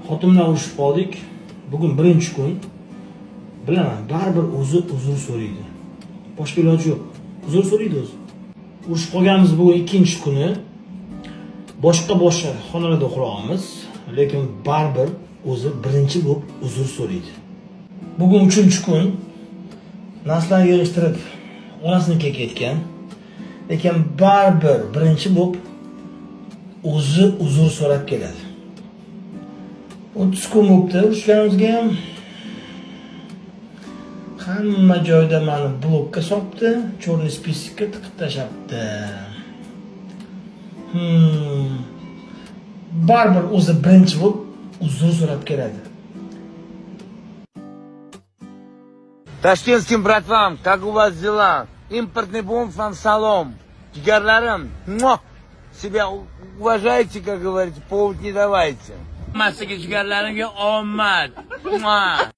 Xotin bilan urushib qoldik. Bugun birinchi kun. Bilaman, baribir o'zi uzr so'raydi. Boshqa iloji yo'q. Uzr so'raydi o'zi. Urushib qolganimiz bugun ikkinchi kuni. Boshqa boshqa xonalarda uxlayapmiz, lekin baribir o'zi birinchi bo'lib uzr so'raydi. Bugun uchinchi kun. Narsalarni yig'ishtirib onasinikiga ketgan. Lekin baribir birinchi bo'lib o'zi uzr so'rab keladi. 30 kun bo'libdi urushganimizga ham. Hamma joyda mani blokka solibdi, черный список ka tiqib tashlabdi. Baribir o'zi birinchi bo'lib uzr so'rab keladi. Ташкентским братвам, как у вас дела? Импортный бомб вам салом. Jigarlarim, муа! Себя уважайте, как говорится, повод не давайте. Hammasiga jigarlarimga omad. Муа!